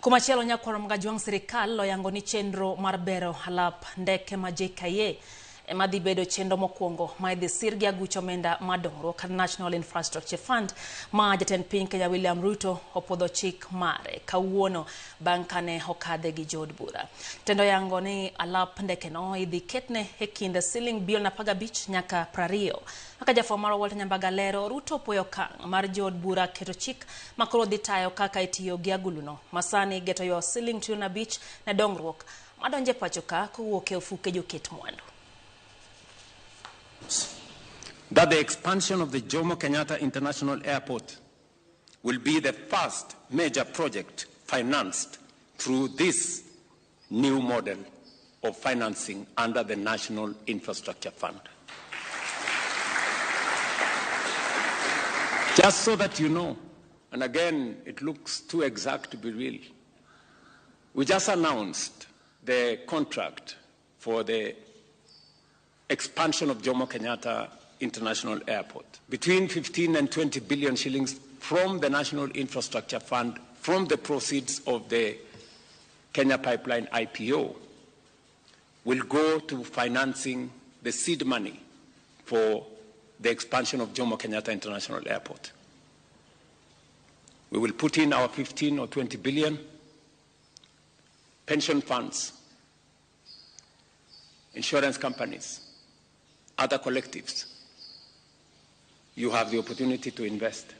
Kumachielo nyakwaro Mgajwang' sirikal oyango ni chenro mar bero alap ndeke ma JKIA ema dhi bedo chenro mokwongo ma idhi sir gi aguch omenda mar dongruok kata National Infrastructure Fund ma jatend piny Kenya William Ruto opuodho chik mare kawuono bang' kane okadhe gi jood bura. Tendo yango ni alap ndekeno idhi ketne e kind siling bilion 15 nyaka 20. Kaka jafwambo marwa Walter Nyambaga lero, Ruto opuoyo okang' mar jood bura keto chik ma koro dhi tayo kaka itiyo gi aguluno ma sani geto yo siling trilion 5 ne dongruok madonjo e pacho ka kowuok e ofuke joket mwandu. That the expansion of the Jomo Kenyatta International Airport will be the first major project financed through this new model of financing under the National Infrastructure Fund. Just so that you know, and again, it looks too exact to be real, we just announced the contract for the expansion of Jomo Kenyatta International Airport. Between 15 and 20 billion shillings from the National Infrastructure Fund, from the proceeds of the Kenya Pipeline IPO, will go to financing the seed money for the expansion of Jomo Kenyatta International Airport. We will put in our 15 or 20 billion, pension funds, insurance companies, other collectives. You have the opportunity to invest.